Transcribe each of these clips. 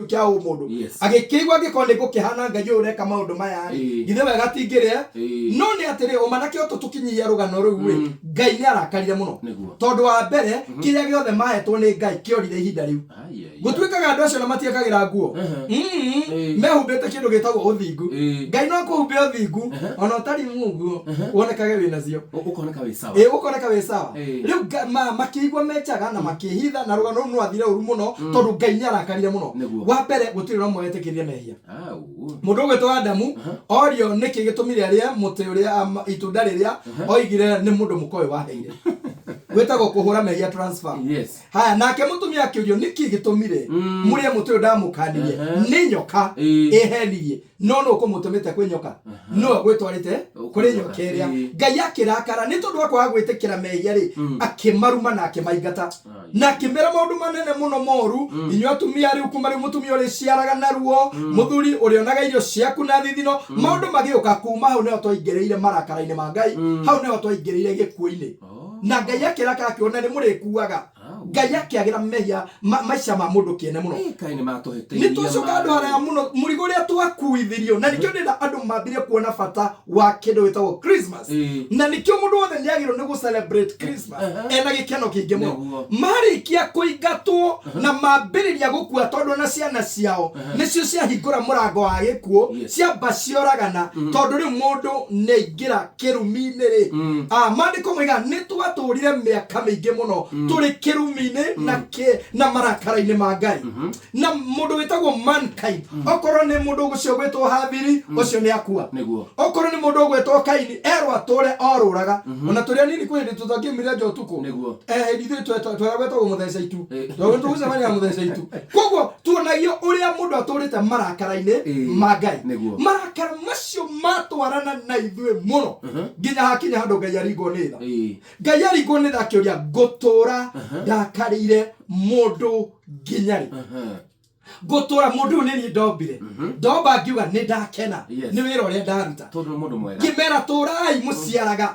Kĩa ũmũndũ. Agĩkĩigua angĩkorwo nĩ ngũkĩhana Ngai ũyũ ũreka maũndũ maya rĩ, githĩ wega tingĩrĩa? No nĩ atĩrĩ, ũma na kĩhoto tũkinyia rũgano rũu rĩ, Ngai nĩ arakarire mũno. Tondũ wa mbere, kĩrĩa gĩothe mahetwo nĩ Ngai kĩorire ihinda rĩu. Ai, ai, ai. Gũtuĩkaga andũ acio na matiĩkagĩra nguo. Mehumbĩte kĩndũ gĩtagwo ũthingu. Ngai no akũhumbe ũthingu ona ũtarĩ mũguo, wonekage wĩ nacio. Ũkoneka wĩ sawa. Ĩ, ũkoneka wĩ sawa. Rĩu makĩigua menjaga na makĩhitha, na rũgano rũu nĩrwathire ũru mũno, tondũ Ngai nĩ arakarire mũno. Wa mbere, gũtirĩ na ũmwe wetĩkĩrire mehia. Au. Mũndũ ũgwĩtwo Adamu orio nĩkĩ gĩtũmire arĩe mũtĩ ũrĩa itunda rĩrĩa oigire nĩ mũndũ mũka ũyũ waheire. Gwĩtagwo kũhũra mehia transfer. Haya, nake mũtumia akĩũrio nĩkĩ gĩtũmire mũrĩe mũtĩ ũyũ ndamũkanirie? Nĩ nyoka ĩhenirie. No nũ ũkũmũtũmĩte kwĩ nyoka? Nĩwe ũgwĩtwarĩte kũrĩ nyoka ĩrĩa. Ngai akĩrakara nĩ tondũ wa kwaga gwĩtĩkĩra mehia rĩ, akĩmaruma na akĩmaingata. Na akĩmera maũndũ manene mũno moru. Inyuĩ atumia rĩu, kuma rĩu mũtumia ũrĩciaraga na ruo, mũthuri ũrĩonaga irio ciaku na thithino. Maũndũ magĩũka kuma hau nĩho twaingĩrĩire marakara-inĩ ma Ngai, hau nĩho twaingĩrĩire gĩkuũ-inĩ. Na Ngai akĩrakara akĩona nĩ mũrĩkuaga. Ngai akĩagĩra mehia maica ma mũndũ kĩene mũno. Ĩ, kaĩ nĩ matũhĩtĩirie. Nĩ twacoka andũ haraya mũno, mũrigo ũrĩa twakuithirio, na nĩkĩo ndĩrenda andũ mambire kuona bata wa kĩndũ gĩtagwo Christmas. Na nĩkĩo mũndũ wothe nĩ agĩrĩirwo nĩ gũ celebrate Christmas ena gĩkeno kĩingĩ mũno. Marĩkia kũingatwo na mambĩrĩria gũkua, tondũ na ciana ciao nĩcio ciahingũra mũrango wa gĩkuũ. Ciamba cioragana, tondũ rĩu mũndũ nĩ aingĩra kĩrumi-inĩ rĩ. Maandĩko moiga nĩ twatũrire mĩaka mĩingĩ mũno tũrĩ kĩrumi-inĩ na marakara-inĩ ma Ngai. Na mũndũ wĩtagwo mankind, okorwo nĩ mũndũ ũcio gwĩtwo Habili, ũcio nĩ akua. Okorwo nĩ mũndũ ũgwĩtwo Kaini, erwo atũre orũraga. Ona tũrĩ anini kwĩ hĩndĩ tũtangĩumire nja ũtukũ. Hĩndĩ ithuĩ twera gwĩtagwo mũtheca itu. Tondũ tũgũcemania na mũtheca itu. Koguo tuonagio ũrĩa mũndũ atũrĩte marakara-inĩ ma Ngai. Marakara macio matwarana na ithuĩ mũno nginya hakinya handũ Ngai aringwo nĩ tha. Ngai aringwo nĩ tha akĩũria, ngũtũra ndakarĩire mũndũ nginya rĩ? Ngũtũra mũndũ ũyũ nĩ niĩ ndombire, ndomba ngiuga nĩ ndakena nĩ wĩra ũrĩa ndaruta. Tondũ nĩ mũndũ mwega. Ngĩmera tũrai mũciaraga.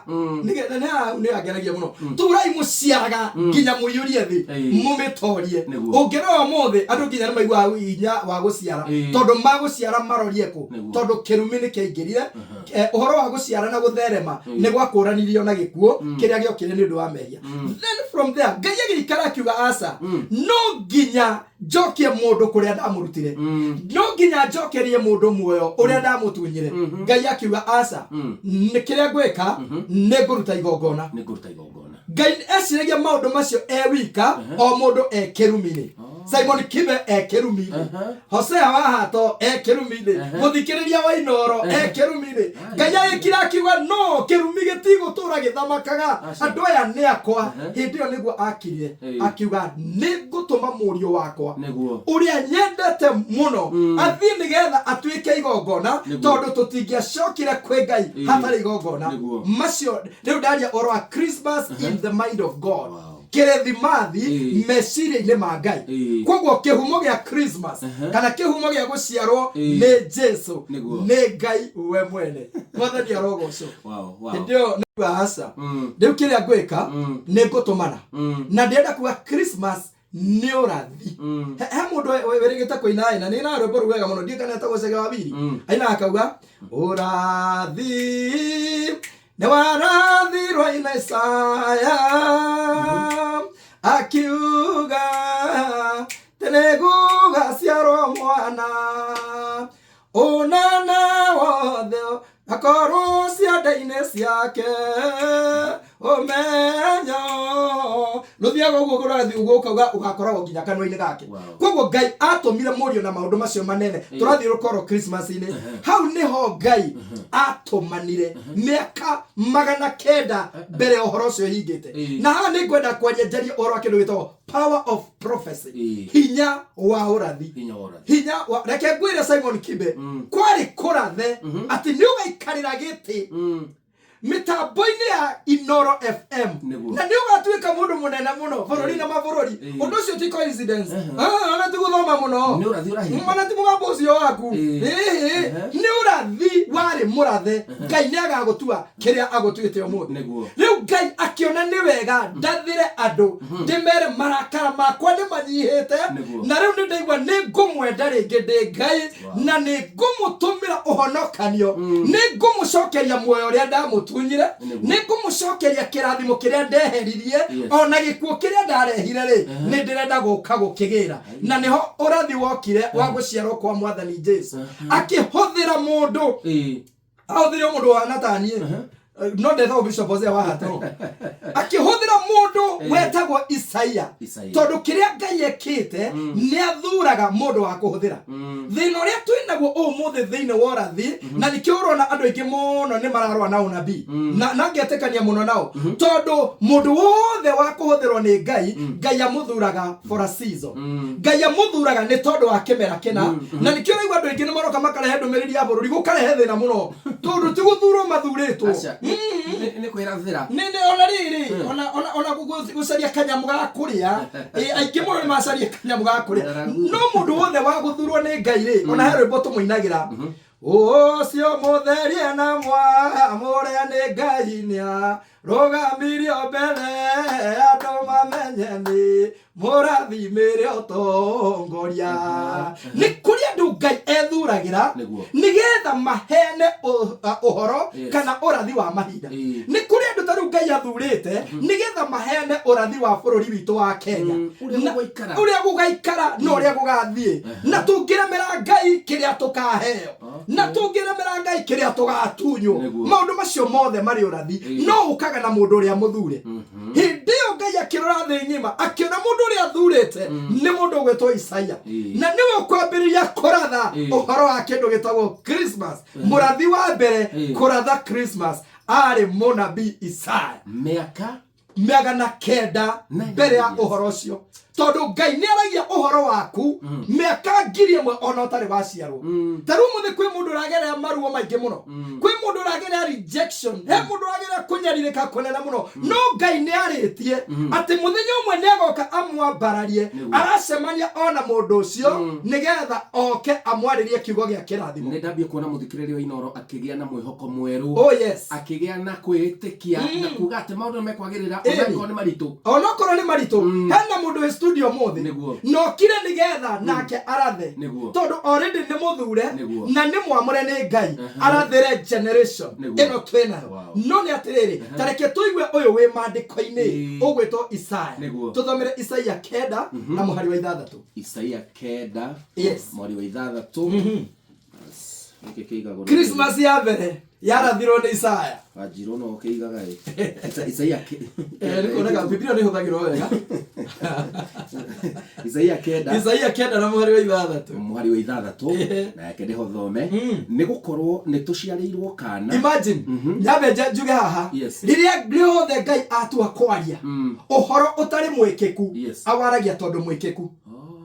Nĩgetha nĩ hau nĩ angeragia mũno. Tũrai mũciaraga nginya mũiyũrie thĩ, mũmĩtorie. Ũngĩrora ũmũthĩ andũ nginya nĩ maiguaga hinya wa gũciara, tondũ magũciara marorie kũ? Tondũ kĩrumi nĩ kĩaingĩrire. Ũhoro wa gũciara na gũtherema nĩ gwakũranirio na gĩkuũ kĩrĩa gĩokire nĩ ũndũ wa mehia. Then from there Ngai agĩikara akiuga, aca, no nginya njokie mũndũ kũrĩa ndamũrutire, no nginya njokerie mũndũ muoyo ũrĩa ndamũtunyire. Ngai akiuga, aca, nĩ kĩrĩa ngwĩka, nĩ ngũruta igongona. Nĩ ngũruta igongona. Ngai eciragia maũndũ macio e wika, o mũndũ e kĩrumi-inĩ. Simon Kibe e kĩrumi-inĩ, Hosea wa Hato e kĩrumi-inĩ, mũthikĩrĩria wa Inoro e kĩrumi-inĩ. Ngai agĩkira akiuga, no kĩrumi gĩtigũtũra gĩthamakaga. Andũ aya nĩ akwa. Hĩndĩ ĩyo nĩguo akirire, akiuga, nĩ ngũtũma mũriũ wakwa ũrĩa nyendete mũno athiĩ nĩgetha atuĩke igongona, tondũ tũtingĩacokire kwĩ Ngai hatarĩ igongona. Macio rĩu ndaria ũhoro wa Christmas in the mind of God. Kĩrithimathi meciria-inĩ ma Ngai. Koguo kĩhumo gĩa Christmas kana kĩhumo gĩa gũciarwo nĩ Jesu nĩ Ngai we mwene. Mwathani arogocwo. Hĩndĩ ĩyo nĩguo aca. Rĩu kĩrĩa ngwĩka, nĩ ngũtũmana na ndĩrenda kuga Christmas nĩ ũrathi. He mũndũ wĩrĩgĩte kũina ĩ, na nĩ na rwĩmbo rũu wega mũno, ndiũĩ kana etagwo Chege wa Biri. Ainaga akauga ũrathi nĩ warathirwo ina Isaya, akiuga tene gũgaciarwo mwana, ũnene wothe akorwo ciande-inĩ ciake, ũmenyo rũthiaga ũguo kũrathiĩ ũguo ũkauga ũgakoragwo nginya kanua-inĩ gake. Koguo Ngai atũmire mũriũ na maũndũ macio manene tũrathiĩ rũkoro Christmas-inĩ. Hau nĩho Ngai atũmanire mĩaka 900 mbere ya ũhoro ũcio ũhingĩte. Na haha nĩ ngwenda kwaria, njarie ũhoro wa kĩndũ gĩtagwo power of prophecy. Hinya wa ũrathi. Hinya wa ũrathi. Hinya wa, reke ngwĩre Simon Kibe, kwarĩ kũrathe atĩ nĩ ũgaikarĩra gĩtĩ. Mĩtambo-inĩ ya Inoro FM. Nĩguo. Na nĩ ũgatuĩka mũndũ mũnene mũno bũrũri na mabũrũri. Ũndũ ũcio ti coincidence. Ah, ona ti gũthoma mũno. Nĩ ũrathi ũrahinga. Ona ti mũgambo ũcio waku. Ĩĩ. Ĩĩ, Ehe. nĩ ũrathi warĩ mũrathe. Ngai nĩ agagũtua kĩrĩa agũtuĩte ũmũthĩ. Nĩguo. Rĩu Ngai akĩona nĩ wega ndathĩre andũ, ndĩmere marakara makwa nĩ manyihĩte. Nĩguo. Na rĩu nĩ ndaigua nĩ ngũmwenda rĩngĩ ndĩ Ngai, na nĩ ngũmũtũmĩra ũhonokanio, nĩ ngũmũcokeria muoyo ũrĩa ndamũtunyire, Nĩguo. nĩ ngũmũcokeria kĩrathimo kĩrĩa ndeheririe, Yes. ona gĩkuũ kĩrĩa ndarehire rĩ, nĩ ndĩrenda gũka gũkĩgĩra. Na nĩho ũrathi wokire wa gũciarwo kwa Mwathani Jesu, akĩhũthĩra mũndũ, ahũthĩre mũndũ wa ta niĩ, no ndetagwo Bishop Hosea wa Hatoro, akĩhũthĩra mũndũ wetagwo Isaia. Isaia. Tondũ kĩrĩa Ngai ekĩte, nĩ athuraga mũndũ wa kũhũthĩra. Thĩna ũrĩa twĩnaguo ũmũthĩ thĩinĩ wa ũrathi, na nĩkĩo ũrona andũ aingĩ mũno nĩ mararũa na ũnabii, na ngetĩkania mũno nao, tondũ mũndũ wothe wa kũhũthĩrwo nĩ Ngai, Ngai amũthuraga for a season. Ngai amũthuraga nĩ tondũ wa kĩmera kĩna. Na nĩkĩo ũraigua andũ aingĩ nĩ maroka makarehe ndũmĩrĩri ya bũrũri, gũkarehe thĩna mũno, tondũ ti gũthurwo mathurĩtwo. Aca. Nĩ kwĩrathĩra. Nĩ ona rĩrĩ, ona gũcaria kanyamũ ga kũrĩa. Aingĩ mũno nĩ macaria kanyamũ ga kũrĩa. Ng'aragu. No mũndũ wothe wa gũthurwo nĩ Ngai rĩ, ona he rwĩmbo tũmũinagĩra, ũcio mũtherie na mwamũre nĩ Ngai, nĩa rũgamirio mbere andũ mamenye nĩ mũrathimĩre ũtongoria. Nĩ kũrĩ andũ Ngai ethuragĩra Nĩguo. nĩgetha maheane ũhoro Yes. kana ũrathi wa mahinda. Ĩĩ. Nĩ kũrĩ andũ ta rĩu Ngai athurĩte nĩgetha maheane ũrathi wa bũrũri witũ wa Kenya. Ũrĩa gũgaikara. Ũrĩa gũgaikara na ũrĩa gũgathiĩ, na tũngĩremera Ngai kĩrĩa tũkaheo, na tũngĩremera Ngai kĩrĩa tũgatunywo. Nĩguo. Maũndũ macio mothe marĩ ũrathi, Ĩĩ. no ũkaga na mũndũ ũrĩa mũthure. Hĩndĩ ĩyo Ngai akĩrora thĩ ng'ima, akĩona mũndũ ũrĩa athurĩte nĩ mũndũ ũgwĩtwo Isaia, Ĩĩ. na nĩwe ũkwambĩrĩria kũratha Ĩĩ. ũhoro wa kĩndũ gĩtagwo Christmas. Mũrathi wa mbere Ĩĩ. kũratha Christmas arĩ mũnabii Isaya. Mĩaka 900 mbere ya 900 years. Ũhoro ũcio, tondũ Ngai nĩ aragia ũhoro waku mĩaka 1000 ona ũtarĩ waciarwo. Ta rĩu mũthĩ kwĩ mũndũ ũragerera maruo maingĩ mũno, kwĩ mũndũ ũragerera rejection, he mũndũ ũragerera kũnyarirĩka kũnene mũno, no Ngai nĩ arĩtie atĩ mũthenya ũmwe nĩ agoka amwambararie. Nĩguo. Aracemania ona mũndũ ũcio nĩgetha oke amwarĩrie kiugo gĩa kĩrathimo. Nĩ ndambia kuona mũthikĩrĩria wa Inoro akĩgĩa na mwĩhoko mwerũ, Oh yes. Akĩgĩa na kwĩĩtĩkia na kuga atĩ maũndũ nĩ mekwagĩrĩra, Ĩni. onakorwo nĩ maritũ. Onokorwo nĩ maritũ, hena mũndũ wĩ studio mũthĩ Nĩguo. na okire nĩgetha nake arathe, Nĩguo. tondũ already nĩ mũthure Nĩguo. na nĩ mwamũre nĩ Ngai arathĩre generation Nĩguo. ĩno twĩnayo. Wow. No nĩ atĩrĩrĩ, ta reke tũigue ũyũ wĩ maandĩko-inĩ, Ĩĩ. ũgwĩtwo Isaya. Nĩguo. Tũthomere Isaia 9 na mũhari wa 6. Isaia 9, Yes. mweri wa 6. Nĩkĩ kĩigagwo? Christmas ya mbere yarathirwo nĩ Isaya. Wanjirwo no ũkĩigaga ĩ. Isaia Nĩ kuoneka Biblia nĩ ĩhũthagĩrwo wega. Isaia 9. Isaia 9 na mũhari wa 6. Mũhari wa 6. Ehe. Na yake ndĩhothome. Nĩ gũkorwo nĩ tũciarĩirwo kana. Imagine, nyambe njuge haha, Yes. rĩrĩa rĩothe Ngai atua kwaria ũhoro ũtarĩ mwĩkĩku, awaragia tondũ mwĩkĩku.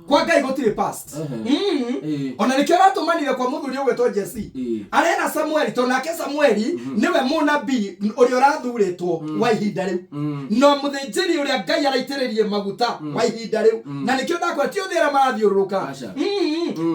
Kwa Ngai gũtirĩ past. Ĩĩ. Ona nĩkĩo aratũmanire kwa mũthuri ũgwĩtwo Jesse, arena Samueli, tondũ nake Samueli nĩwe mũnabii ũrĩa ũrathurĩtwo wa ihinda rĩu, no mũthĩnjĩri ũrĩa Ngai araitĩrĩrie maguta wa ihinda rĩu. Na nĩkĩo ndakwĩra ti othe arĩa marathiũrũrũka. Aca.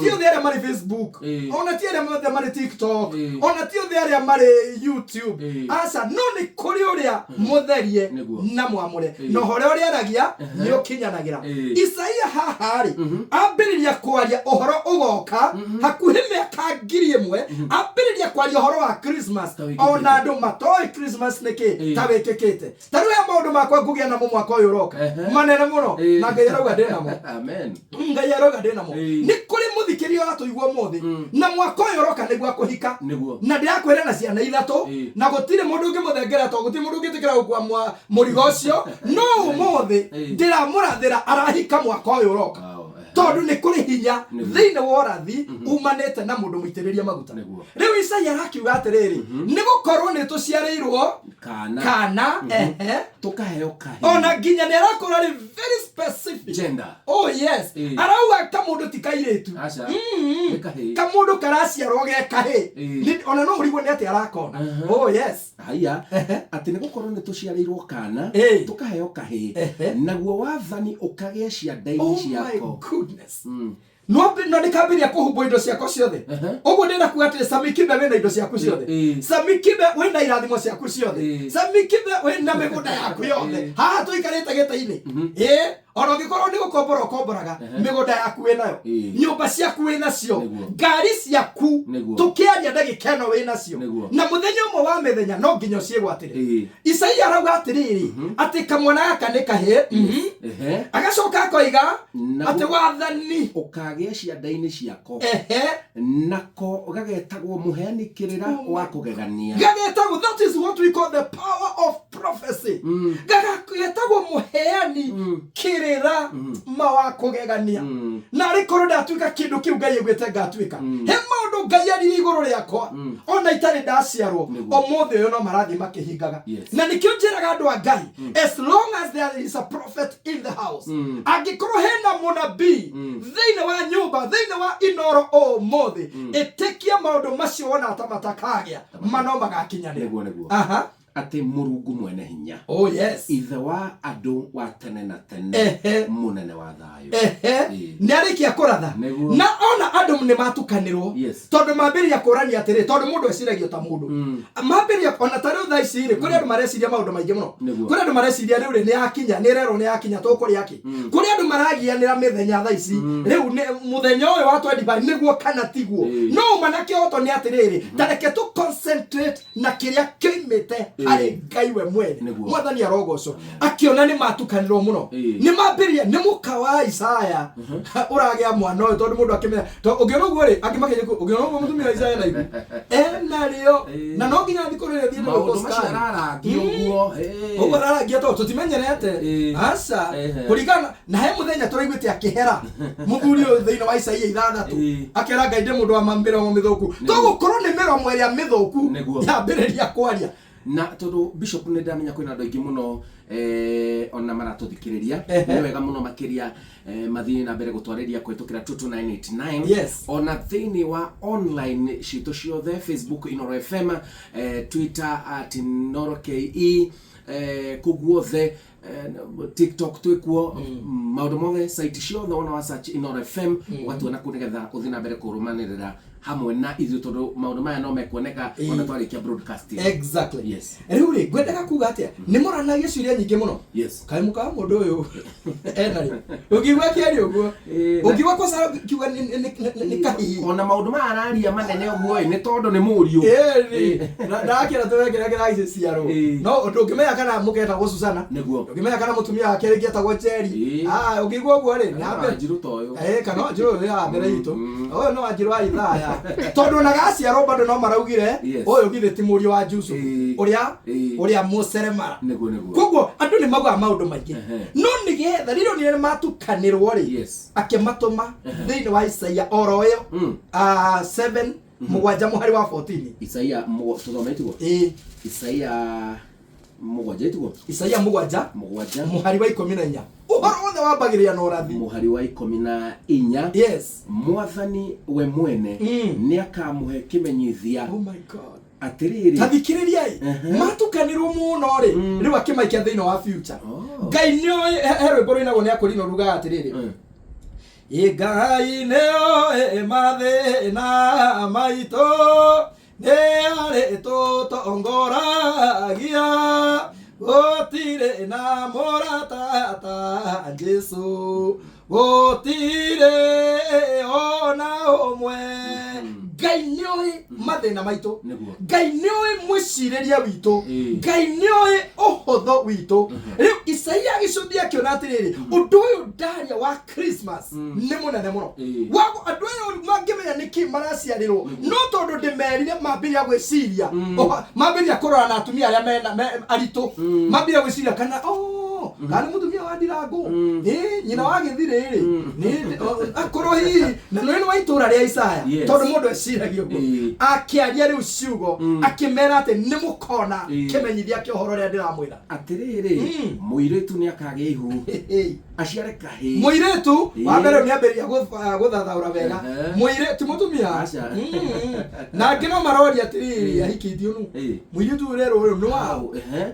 Ti othe arĩa marĩ Facebook, ona ti arĩa othe marĩ TikTok, ona ti othe arĩa marĩ YouTube. Aca, no nĩ kũrĩ ũrĩa mũtherie Nĩguo. na mwamũre, na ũhoro ũrĩa aragia nĩ ũkinyanagĩra. Isaia haha rĩ, ambĩrĩria kwaria ũhoro ũgoka hakuhĩ mĩaka 1000, ambĩrĩria kwaria ũhoro wa Christmas Ta wĩkĩkĩte. ona andũ matoĩ Christmas nĩkĩ. Ta wĩkĩkĩte. Ta rĩu he maũndũ makwa ngũgĩa namo mwaka ũyũ ũroka, manene mũno, na Ngai arauga ndĩ namo. Amen. Ngai arauga ndĩ namo. Ĩĩ. Nĩ kũrĩ mũthikĩria ũratũigua ũmũthĩ, na mwaka ũyũ ũroka nĩguo akũhika, Nĩguo. na ndĩrakwĩra na ciana 3, na gũtirĩ mũndũ ũngĩmũthengera, tondũ gũtirĩ mũndũ ũngĩtĩkĩra gũkua mũrigo ũcio, no ũmũthĩ Ĩĩ. ndĩramũrathĩra arahika mwaka ũyũ ũroka. Wow. Tondũ nĩ kũrĩ hinya Nĩguo. thĩinĩ wa ũrathi umanĩte na mũndũ mũitĩrĩrie maguta. Nĩguo. Rĩu Isaia arakiuga atĩrĩrĩ, nĩ gũkorwo nĩ tũciarĩirwo Kana. kana, ehe, Tũkaheo kahĩĩ. Ona nginya nĩ arakorwo arĩ very specific. Gender. Oh yes. Arauga kamũndũ ti kairĩtu. Aca. Nĩ kahĩĩ. Kamũndũ karaciarwo ge kahĩĩ. Ona no ũrigwo nĩ atĩa arakona. Oh yes. Haya, atĩ nĩ gũkorwo nĩ tũciarĩirwo kana, tũkaheo kahĩĩ, naguo wathani ũkagĩa cianda-inĩ Oh my ciako. goodness. No no nĩ kambĩrĩria kũhumbwo indo ciakwa ciothe. Ũguo ndĩrenda kuga atĩrĩ, Sami Kibe, wĩna indo ciaku ciothe. Sami Kibe, wĩna irathimo ciaku ciothe. Sami Kibe, wĩna mĩgũnda yaku yothe. Haha tũikarĩte gĩtĩ-inĩ, ĩ ona ũngĩkorwo nĩ gũkombora ũkomboraga, mĩgũnda yaku wĩnayo, nyũmba ciaku wĩnacio, ngari ciaku, tũkĩaria ndagĩka ĩno wĩnacio. Na mũthenya ũmwe wa mĩthenya no nginya ũciĩgwatĩre. Isaia arauga atĩrĩrĩ, atĩ kamwana gaka nĩ kahĩĩ. Agacoka akoiga atĩ wathani ũkagĩa cianda-inĩ ciako, nako gagetagwo mũheani kĩrĩra wa kũgegania. Gagetagwo, that is what we call the power of prophecy. Gagetagwo mũheani kĩrĩra ma wa kũgegania. Na arĩ korwo ndatuĩka kĩndũ kĩu Ngai augĩte ngatuĩka. He maũndũ Ngai aririe igũrũ rĩakwa ona itarĩ ndaciarwo, ũmũthĩ ũyũ no marathiĩ makĩhingaga. Na nĩkĩo njĩraga andũ a Ngai, as long as there is a prophet in the house, angĩkorwo hena mũnabii thĩinĩ wa nyũmba, thĩinĩ wa Inoro ũmũthĩ, ĩtĩkia maũndũ macio wona ta matakagĩa ma no magakinyanĩra. Nĩguo, nĩguo. Aha. Atĩ Mũrungu mwene hinya, Oh yes. ithe wa andũ wa tene na tene, mũnene wa thayũ. Nĩ arĩkia kũratha. Nĩguo. Na ona andũ nĩ matukanĩrwo, tondũ mambĩrĩria kũrania atĩrĩ, tondũ mũndũ eciragio ta mũndũ, mambĩrĩria ona ta rĩu thaa ici rĩ, kũrĩ andũ mareciria maũndũ maingĩ mũno. Kũrĩ andũ mareciria rĩu rĩ, nĩ yakinya, nĩ ĩrerwo nĩ yakinya, tũkũrĩa kĩ? Kũrĩ andũ maragianĩra mĩthenya thaa ici, rĩu nĩ mũthenya ũyũ wa 25 nĩguo kana tiguo. No uma na kĩhoto nĩ atĩrĩrĩ, ta reke tũ concentrate na kĩrĩa kĩoimĩte harĩ Ngai we mwene. Mwathani arogocwo. Akĩona nĩ matukanĩrwo mũno, nĩ mambĩrĩria nĩ mũka wa Isaya ũragĩa mwana ũyũ, tondũ mũndũ akĩmenya, tondũ ũngĩona ũguo rĩ, angĩ makĩnya ũngĩona ũguo mũtumia wa Isaya na ihu enarĩo, na no nginya thikũ rĩrĩa thiĩte maũndũ gwĩkwo macio scan. ararangia ũguo. Ũguo ararangia tondũ tũtimenyerete. Aca. Kũringana na he mũthenya tũraiguĩte akĩhera mũthuri ũyũ thĩinĩ wa Isaia 6, akĩra Ngai ndĩ mũndũ wa mĩromo mĩthũku. Tũgũkorwo nĩ mĩromo ĩrĩa mĩthũku yambĩrĩria kwaria. Na tondũ Bishop nĩ ndamenya kwĩna andũ aingĩ mũno, ona maratũthikĩrĩria, nĩ wega mũno makĩria, mathiĩ na mbere gũtwarĩria kũhĩtũkĩra 22989. Ona thĩinĩ wa online citũ ciothe, Facebook Inoro FM, Twitter @InoroKE, kũu guothe, TikTok twĩkuo, maũndũ mothe, site ciothe, wona wa search Inoro FM ũgatuona kũu, nĩgetha ũthiĩ na mbere kũrũmanĩrĩra hamwe na ithuĩ, tondũ maũndũ maya no mekuoneka ona twarĩkia broadcasting. Exactly. Rĩu rĩ, ngwendaga kuga atĩa, nĩ moranagia ciũria nyingĩ mũno. Kaĩ mũka wa mũndũ ũyũ ena rĩ, ũngĩigua akĩaria ũguo, ũngĩigua kwanza kiuga nĩ kahihi. Ona maũndũ maya araria manene ũguo ĩ, nĩ tondũ nĩ mũriũ. Ĩni ndakĩra tũrekĩra kĩragĩciarwo, no ndũngĩmenya kana mũketagwo Susana, ndũngĩmenya kana mũtumia wake rĩngĩ etagwo Njeri. Ah, ũngĩigua ũguo rĩ, Kana Wanjirũ ta ũyũ. Kana Wanjirũ ũyũ ya mbere itũ, ũyũ no Wanjirũ wa Ithaya, tondũ ona gaciarwo bado no maraugire, ũyũ githĩ ti mũriũ wa Jusufu, ũrĩa ũrĩa mũseremara? Nĩguo, nĩguo. Koguo andũ nĩ maugaga maũndũ maingĩ, no nĩgetha rĩrĩa onire nĩ matukanĩrwo rĩ, akĩmatũma thĩinĩ wa Isaia oro ĩyo, 7 7 mũhari wa 14. Isaia tũthome tiguo? Ĩĩ. Isaia 7 tiguo? Isaia 7. 7. Mũhari wa 14. Ũhoro wothe wambagĩrĩria na ũrathi. Mũhari wa 14. Mwathani we mwene nĩ akamũhe kĩmenyithia. Oh my God. Atĩrĩrĩ. Ta thikĩrĩriai, matukanĩrwo mũno rĩ, rĩu akĩmaikia thĩinĩ wa future. Ngai nĩoĩ, he rwĩmbo rũinagwo nĩ Akũrinũ rugaga atĩrĩrĩ, ĩ Ngai nĩoĩ mathĩna maitũ, nĩ arĩ tũtongoragia, gũtirĩ na mũrata ta Jesũ, gũtirĩ ona ũmwe. Ngai nĩoĩ mathĩna maitũ. Ngai nĩoĩ mwĩcirĩrie witũ. Ngai nĩoĩ ũhũthũ witũ. Rĩu Isaia agĩcũthia akĩona atĩrĩrĩ, ũndũ ũyũ ndaria wa Christmas nĩ mũnene mũno. Wago andũ aya mangĩmenya nĩkĩ maraciarĩrwo, no tondũ ndĩmerire mambĩrĩria gwĩciria, mambĩrĩria kũrora na atumia arĩa mena aritũ, mambĩrĩria gwĩciria kana, oh, kana nĩ mũtumia wa wa ndirangũ ĩ nyina wa gĩthirĩ rĩ nĩ akorwo hihi na nĩ wa itũra rĩa Isaya Yes. tondũ mũndũ eciragia ũguo Ĩĩ. akĩaria rĩu ciugo akĩmera atĩ nĩ mũkona Ĩĩ. kĩmenyithia kĩa ũhoro ũrĩa ndĩramwĩra Atĩrĩrĩ, mũirĩtu nĩ akagĩa ihu, aciare kahĩĩ. Mũirĩtu Ĩĩ. wa mbere nĩ ambĩrĩria gũthathaũra wega. Mũirĩtu ti mũtumia. Aca. Na angĩ no maroria atĩrĩrĩ, ahikĩtio nũ? Ĩĩ. Mũirĩtu ũyũ ũrerwo ũyũ nĩ waũ?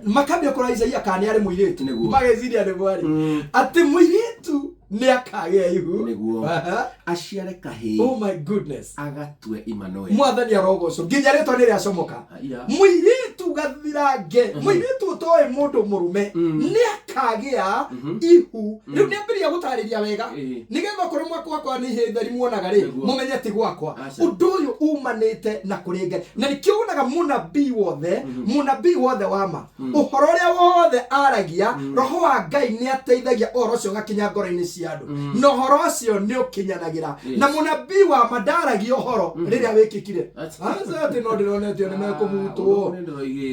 Makambia kũra Isaia kana nĩ arĩ mũirĩtu. Mageciria nĩ mwarĩ. Atĩ mũirĩtu nĩ akagĩa ihu. Nĩguo. Aciare kahĩĩ. Oh my goodness. Agatue Immanuel. Mwathani arogocwo nginya rĩtwa nĩ rĩacomoka. Haiya. Mũirĩtu gathirange, mũirĩtu ũtoĩ mũndũ mũrũme nĩ akagĩa ihu. Rĩu nĩ ambĩrĩria gũtarĩria wega nĩgetha okorwo mwaka wakwa nĩ ihĩ theri muonaga rĩ, mũmenye ti gwakwa. Ũndũ ũyũ umanĩte na kũrĩ Ngai, na nĩkĩo wonaga mũnabii wothe, mũnabii wothe wa ma, ũhoro ũrĩa wothe aragia, roho wa Ngai nĩ ateithagia ũhoro ũcio ũgakinya ngoro-inĩ cia andũ, na ũhoro ũcio nĩ ũkinyanagĩra. Na mũnabii wa ma ndaragia ũhoro rĩrĩa wĩkĩkire. Aca, atĩ no ndĩronetio nĩ mekũbutwo.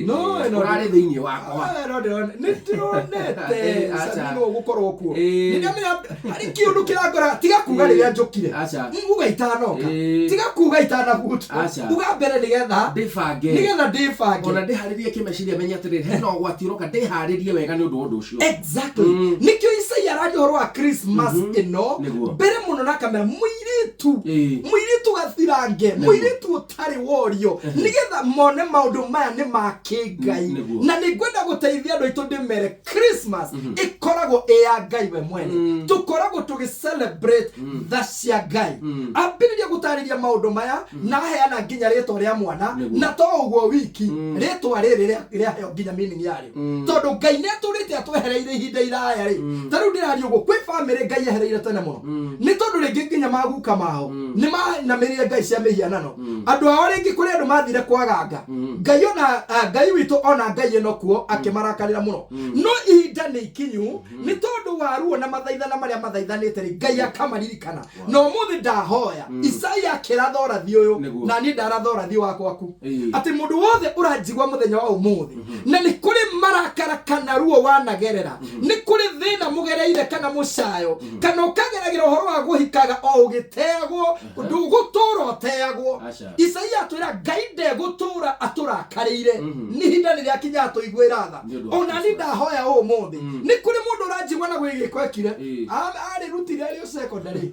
No, ĩno Ũrarĩ thĩinĩ wakwa. Ah, no nĩ ndĩronete. Aca. Sabino ũgũkorwo kuo. Ĩĩ. Nĩ ndamenya harĩ kĩũndũ kĩrangora, tiga kuga rĩrĩa njũkire. Aca. Uga itanoka. Ĩĩ. Tiga kuga itanabutwo. Aca. Uga mbere nĩgetha Ndĩbange. nĩgetha ndĩbange. Ona ndĩharĩrie kĩmeciria menye atĩrĩrĩ, hena ũgwati ũroka, ndĩharĩrie wega nĩ ũndũ wa ũndũ ũcio. Exactly. Nĩkĩo Isaia araria ũhoro wa Christmas ĩno Nĩguo. mbere mũno na akamera mũirĩtu, Ĩĩ. mũirĩtu gathirange, mũirĩtu ũtarĩ worio, nĩgetha mone maũndũ maya nĩ ma kĩngai. Nĩguo. Na nĩ ngwenda gũteithia andũ aitũ ndĩmere Christmas ĩkoragwo ĩ ya Ngai we mwene. Tũkoragwo tũgĩ celebrate tha cia Ngai. Ambĩrĩria gũtarĩria maũndũ maya na aheana nginya rĩtwa rĩa mwana. Nĩguo. Na to ũguo wiki, rĩtwa rĩrĩ rĩaheo nginya meaning yarĩo, tondũ Ngai nĩ atũrĩte atwehereire ihinda iraya rĩ. Ta rĩu ndĩraria ũguo, kwĩ bamĩrĩ Ngai ehereire tene mũno, nĩ tondũ rĩngĩ nginya maguka mao nĩ mainamĩrĩire ngai cia mĩhianano. Andũ ao rĩngĩ, kũrĩ andũ mathire kwaganga Ngai ona Ngai witũ ona Ngai ĩno kuo akĩmarakarĩra mũno. No ihinda nĩ ikinyu, nĩ tondũ wa ruo na mathaithana marĩa mathaithanĩte rĩ, Ngai akamaririkana. Na ũmũthĩ ndahoya Isaia akĩratha ũrathi ũyũ. Nĩguo. Na niĩ ndaratha ũrathi wa gwaku, Ĩĩ. atĩ mũndũ wothe ũranjigua mũthenya wa ũmũthĩ, na nĩ kũrĩ marakara kana ruo wanagerera, nĩ kũrĩ thĩna mũgereire kana mũcayo, kana ũkageragĩra ũhoro wa gũhikaga o ũgĩteagwo, ndũgũtũra ũteagwo. Aca. Isaia atwĩra Ngai ndegũtũra atũrakarĩire, nĩ ihinda nĩ rĩakinya atũiguĩra tha. Nĩ ũndũ wa Ona niĩ Christmas. ndahoya ũmũthĩ, nĩ kũrĩ mũndũ ũranjigua na gwĩ gĩko ekire. Ĩĩ. Arĩrutire arĩ o secondary.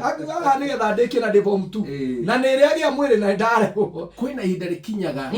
Akiuga nĩgetha ndĩkie na ndĩ form 2. Ĩĩ. Na nĩ ĩrĩa agĩa mwĩrĩ na ndarehwo. Kwĩna ihinda rĩkinyaga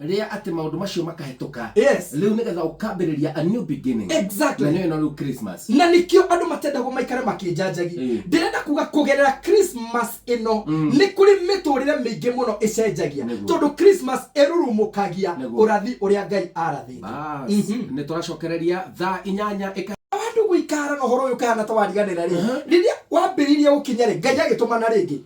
rĩa atĩ maũndũ macio makahĩtũka. Yes. Rĩu nĩgetha ũkambĩrĩria a new beginning. Exactly. Na nĩyo ĩno rĩu Christmas. Na nĩkĩo andũ matendagwo maikare makĩnjanjagi. Ĩĩ. Ndĩrenda kuga kũgerera Christmas ĩno nĩ kũrĩ mĩtũrĩre mĩingĩ mũno ĩcenjagia, Nĩguo. tondũ Christmas ĩrurumũkagia Nĩguo. ũrathi ũrĩa Ngai arathĩte. Bas, nĩ tũracokereria thaa 8 ĩka. Andũ gũikara na ũhoro ũyũ kahana ta wariganĩra rĩ, rĩrĩa wambĩrĩirie gũkinya rĩ, Ngai agĩtũmana rĩngĩ.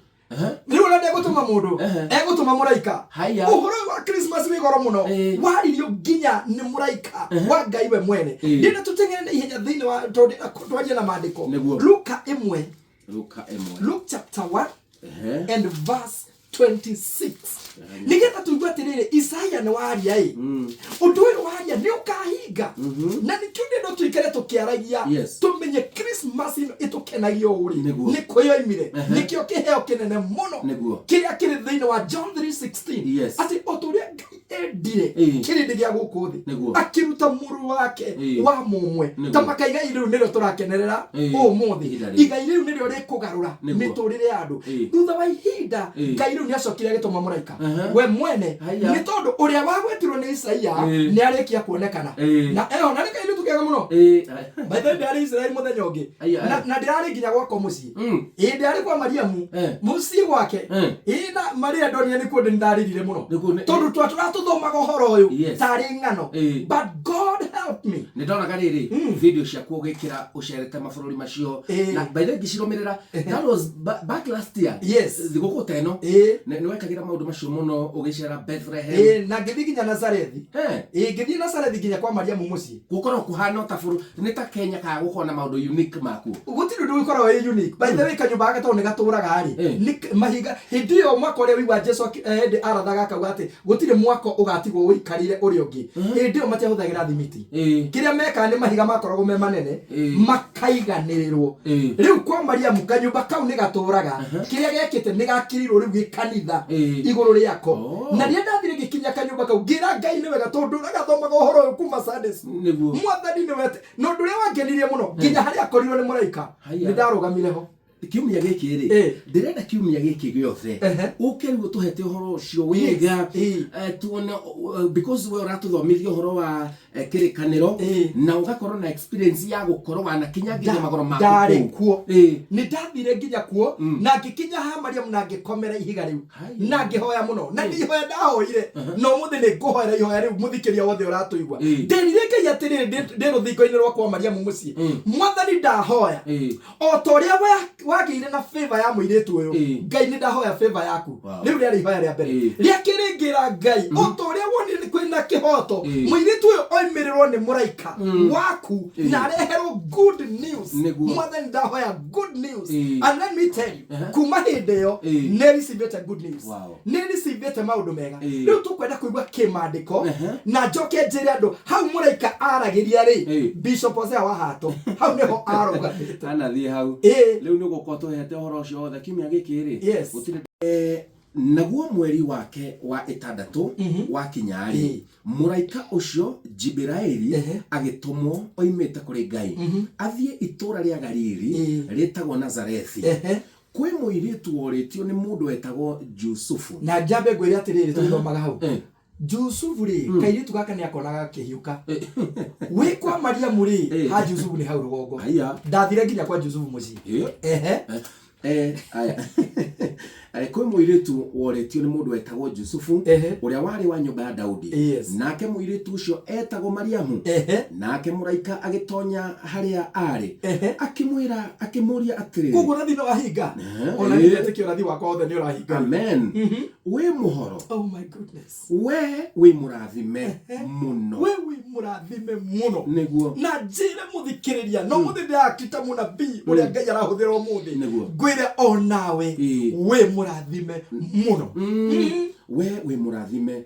Rĩu ona ndegũtũma mũndũ, egũtũma mũraika. Haya. Ũhoro ũyũ wa Christmas wĩ goro mũno. Waririo nginya nĩ mũraika wa Ngai we mwene. Ndĩrenda tũteng'ere na ihenya thĩinĩ wa tondũ ndĩrenda twarie na maandĩko. Nĩguo. Luka 1. Luka 1. Luke chapter 1 and verse 26, nĩgetha tũigue atĩrĩrĩ, Isaia nĩ waria ĩ, ũndũ ũyũ waria nĩ ũkahinga. Na nĩkĩo ndĩrenda tũikare tũkĩaragia, tũmenye Christmas ĩno ĩtũkenagia ũũ rĩ, Nĩguo. nĩ kwĩyoimire. Nĩkĩo kĩheo kĩnene mũno Nĩguo. kĩrĩa kĩrĩ thĩinĩ wa John 3:16, atĩ o ta ũrĩa Ngai endire kĩrĩndĩ gĩa gũkũ thĩ, Nĩguo. akĩruta mũrũ wake wa mũmwe. Nĩguo. Ta makaigai rĩu nĩrĩo tũrakenerera ũmũthĩ. Ihinda rĩrĩ. Igai rĩu nĩrĩo rĩkũgarũra Nĩguo. mĩtũrĩre ya andũ. Thutha wa ihinda, Ngai rĩu nĩacokire agĩtũma mũraika we mwene, Haya. nĩ tondũ ũrĩa wagwetirwo nĩ Isaia nĩ arĩkia kuonekana. Na eho na nĩ kairĩtu kega mũno. By the way, ndĩrarĩ Israeli mũthenya ũngĩ. Aya, Na aya. na ndĩrarĩ nginya gwakwa mũciĩ. Ĩĩ, ndĩrarĩ kwa Mariamu mũciĩ gwake. Ĩĩ, na Maria ndonire nĩkuo ndĩ ndarĩrire mũno, Nĩkuo tondũ twatũra tũthomaga ũhoro ũyũ tarĩ ng'ano. Ĩĩ. But God help me. Nĩ ndonaga rĩrĩ video ciaku ũgĩkĩra ũcerete mabũrũri macio. Na by the way ngĩcirũmĩrĩra, that was back last year. Thigũkũ ta ĩno. Nĩ wekagĩra maũndũ macio mũno ũgĩcera Bethlehem. Ĩĩ, na ngĩthiĩ nginya Nazarethi. Ĩĩ, ngĩthiĩ Nazarethi nginya kwa Mariamu mũciĩ. Gũkorwo kũhana ta bũrũ nĩ ta Kenya kana gũkorwo na maũndũ unique makuo? Gũtirĩ ũndũ ũkoragwo wĩ unique. By the way, kanyũmba gaka tondũ nĩ gatũraga rĩ, nĩ mahinga hĩndĩ ĩyo mwaka ũrĩa wĩigua Jesu hĩndĩ arathaga akauga atĩ gũtirĩ mwako ũgatigwo ũikarĩire ũrĩa ũngĩ, hĩndĩ ĩyo matiahũthagĩra thimiti. Kĩrĩa mekaga nĩ mahiga makoragwo me manene makaiganĩrĩrwo. Rĩu kwa Mariamu kanyũmba kau nĩ gatũraga, kĩrĩa gekĩte nĩ gakĩrĩirwo rĩu gĩkanitha igũrũ rĩako. Na rĩrĩa ndathire ngĩkinya kanyũmba kau, ngĩra Ngai nĩ wega tondũ ndũragathomaga ũhoro ũyũ kuma Sunday school. Mwathani nĩ wete. Na ũndũ ũrĩa wangenirie mũno, nginya harĩa akorirwo nĩ mũraika, nĩ ndarũgamire ho. Kiumia gĩkĩ rĩ, ndĩrenda kiumia gĩkĩ gĩothe ũke rĩu ũtũhete ũhoro ũcio wega, tuone, because we ũratũthomithia ũhoro wa kĩrĩkanĩro na ũgakorwo na experience ya gũkorwo wanakinya nginya magũrũ maku Ndarĩ kũu. Kuo. Nĩ ndathire nginya kuo na ngĩkinya ha Mariamu na ngĩkomera ihiga rĩu na ngĩhoya mũno, na nĩ ihoya ndahoire, na ũmũthĩ nĩ ngũhoera ihoya rĩu mũthikĩria wothe ũratũigua. Ndĩrire Ngai atĩrĩrĩ, ndĩ rũthingo-inĩ rwakwa Mariamu mũciĩ, Mwathani, ndahoya o ta ũrĩa wagĩire na favor ya mũirĩtu ũyũ, Ngai, nĩ ndahoya favor yaku. Rĩu rĩarĩ ihoya rĩa mbere. Rĩa kerĩ ngĩra Ngai, o ta ũrĩa wonire nĩ kwĩna kĩhoto mũirĩtu ũyũ oimĩrĩrwo nĩ mũraika waku na areherwo good news, Mwathani, ndahoya good news. And let me tell you, kuma hĩndĩ ĩyo nĩ receive good news. Nĩ receive maũndũ mega. Rĩu tũkwenda kũigua kĩmandĩko na njoke njĩre andũ hau mũraika aragĩria rĩ, Bishop Hosea wa Hato hau nĩho arũgamĩte. Anathiĩ hau. Rĩu nĩ gũkorwo tũhete ũhoro ũcio wothe kiumia gĩkĩ rĩ, gũtirĩ. Naguo mweri wake wa ĩtandatũ wakinya-rĩ, mũraika ũcio Jibiraeli agĩtũmwo oimĩte kũrĩ Ngai athiĩ itũũra rĩa Galili rĩtagwo Nazarethi, kwĩ mũirĩtu worĩtio nĩ mũndũ wetagwo Jusufu. Na njambe ngwĩre atĩrĩrĩ, tũgĩthomaga hau, Jusufu rĩ, kairĩtu gaka nĩ akonaga gakĩhiũka wĩ kwa Mariamu rĩ, ha Jusufu nĩ hau rũgongo. Ndathire nginya kwa Jusufu mũciĩ. Aya. Kwĩ mũirĩtu worĩtio nĩ mũndũ wetagwo Jusufu, ũrĩa warĩ wa nyũmba ya Daudi. Nake mũirĩtu ũcio etagwo Mariamu. Nake mũraika agĩtonya harĩa arĩ, akĩmwĩra, akĩmũria atĩrĩrĩ, Koguo ũrathi no wahinga. Ona niĩ ndetĩkia ũrathi wakwa wothe nĩ ũrahinga. Amen. Wĩ mũhoro? Oh my goodness. We wĩ mũrathime mũno. We wĩ mũrathime mũno. Nĩguo. Na njĩre mũthikĩrĩria, no mũthĩ ndĩrakita mũnabii ũrĩa Ngai arahũthĩra ũmũthĩ, ngwĩre o nawe wĩ mũrathime mũno. We wĩ mũrathime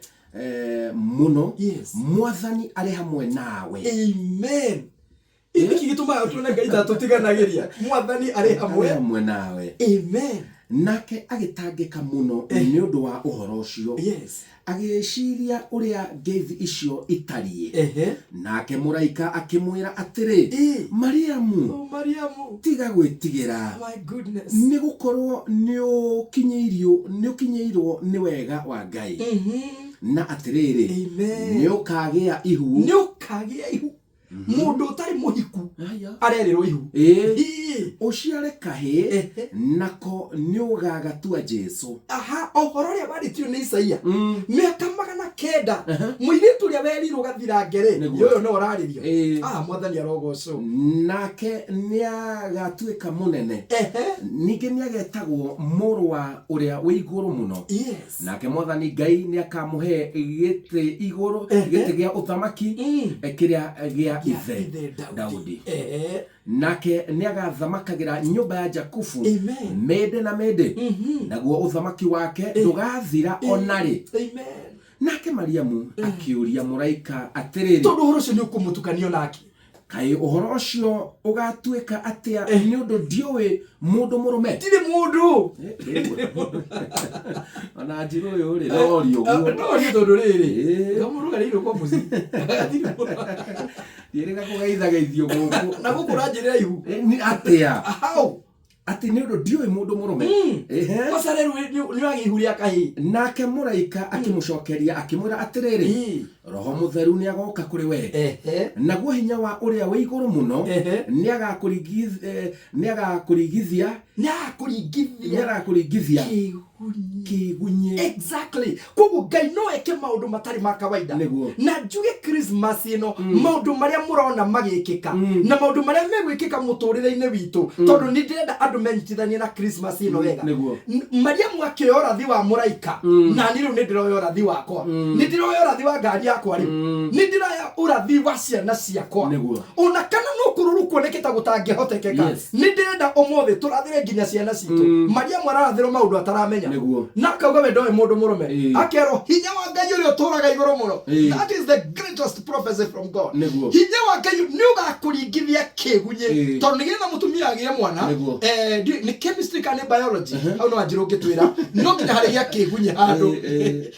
mũno. Mwathani arĩ hamwe nawe. Amen. Nĩkĩ gĩtũmaga tuone Ngai tatũtiganagĩria? Mwathani arĩ hamwe arĩ hamwe nawe. Amen. Nake agĩtangĩka mũno nĩ ũndũ wa ũhoro ũcio, agĩĩciria ũrĩa ngeithi icio itariĩ. Nake mũraika akĩmwĩra atĩrĩ, Mariamu, Oh, Mariamu, tiga gwĩtigĩra, my goodness, nĩ gũkorwo nĩ ũkinyĩirwo nĩ wega wa Ngai. Na atĩrĩrĩ, Amen. nĩ ũkagĩa ihu. Nĩ ũkagĩa ihu. Mũndũ ũtarĩ mũhiku arerĩrwo ihu. Ũciare kahĩĩ, nako nĩ ũgagatua Jesu. Aha, ũhoro ũrĩa warĩtio nĩ Isaia mĩaka 900, mũirĩtu ũrĩa werirwo gathirange rĩ, ũyũ no ũrarĩrio. Ah, Mwathani arogocwo. Nake nĩ agatuĩka mũnene, ningĩ nĩ agetagwo mũrũ wa ũrĩa wĩ igũrũ mũno. Nake Mwathani Ngai nĩ akamũhe gĩtĩ igũrũ, gĩtĩ gĩa ũthamaki kĩrĩa gĩa gĩa ithe ithe Daudi. Daudi. Nake nĩ agathamakagĩra nyũmba ya Jakubu Amen. mĩndĩ na mĩndĩ, naguo ũthamaki wake ndũgathira ona rĩ. Amen. Nake Mariamu akĩũria mũraika atĩrĩrĩ, Tondũ ũhoro ũcio nĩ ũkũmũtukanio nake, kaĩ ũhoro ũcio ũgatuĩka atĩa, nĩ ũndũ ndiũĩ mũndũ mũrũme? Ndirĩ mũndũ. Ona njĩra ũyũ rĩ, norio ũguo. Norio tondũ rĩrĩ, ngamũrũgarĩirwo kwa mũciĩ. Gatirĩ mũndũ. Ndiĩrĩga kũgeithageithio gũkũ. Na gũkũ ũranjĩrĩra ihu. Nĩ atĩa? How? Atĩ nĩ ũndũ ndiũĩ mũndũ mũrũme. Kosa rĩu nĩ ũragĩa ihu rĩa kahĩĩ. Nake mũraika akĩmũcokeria akĩmwĩra atĩrĩrĩ, Roho Mũtheru nĩ agoka kũrĩ we, naguo hinya wa ũrĩa wĩ igũrũ mũno nĩ agakũringithia. Nĩ agakũringithia. Nĩ agakũringithia kĩgunyi. Kĩgunyi. Exactly. Koguo Ngai no eke maũndũ matarĩ ma kawaida. Na njuge Christmas ĩno, maũndũ marĩa mũrona magĩkĩka na maũndũ marĩa megwĩkĩka mũtũrĩre-inĩ witũ, tondũ nĩ ndĩrenda andũ menyitithanie na Christmas ĩno wega. Mariamu akĩoya ũrathi wa mũraika, na niĩ rĩu nĩ ndĩroya ũrathi wakwa, nĩ ndĩroya ũrathi wa ngari yakwa, rĩu nĩ ndĩroya ũrathi wa ciana ciakwa. Ona kana no kũrũrũ kuoneke ta gũtangĩhotekeka, nĩ ndĩrenda ũmũthĩ tũrathĩre nginya ciana citũ. Mariamu ararathĩrwo maũndũ ataramenya, na akauga we ndoĩ mũndũ mũrũme, akerwo hinya wa Ngai ũrĩa ũtũraga igũrũ mũno. That is the great greatest prophecy from God. Nĩguo. Hinya wa Ngai nĩ ũgakũringithia kĩgunyĩ, tondũ nĩgetha mũtumia agĩe mwana, nĩ chemistry kana nĩ biology, hau no wanjĩra ũngĩtwĩra, no nginya harĩgĩa kĩgunyĩ handũ.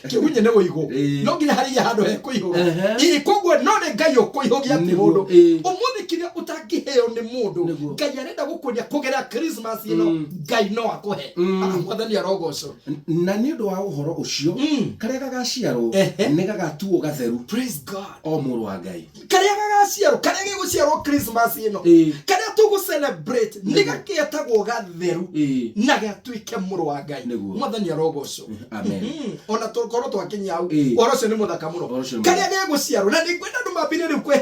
Kĩgunyĩ nĩ wũigũ. No nginya harĩgĩa handũ hekũihũga. Ĩĩ, koguo no nĩ Ngai ũkũihũgia, ti mũndũ. Ũmũthĩ kĩrĩa ũtangĩheo nĩ mũndũ, Ngai arenda gũkuonia kũgerera Christmas ĩno, Ngai no akũhe. Ah, Mwathani arogocwo. Na nĩ ũndũ wa ũhoro ũcio, karĩa gagaciarwo nĩ gagatuo gatheru, Praise God. o mũrũ wa Ngai. Karĩa gagaciarwo, karĩa gegũciarwo Christmas ĩno, karĩa tũgũ celebrate, nĩ gagetagwo gatheru na gatuĩke mũrũ wa Ngai. Mwathani arogocwo. Amen. Ona tũkorwo twakinyia hau, ũhoro ũcio nĩ mũthaka mũno. Ũhoro ũcio nĩ Karĩa gegũciarwo, na nĩ ngwenda andũ mambire rĩu kwe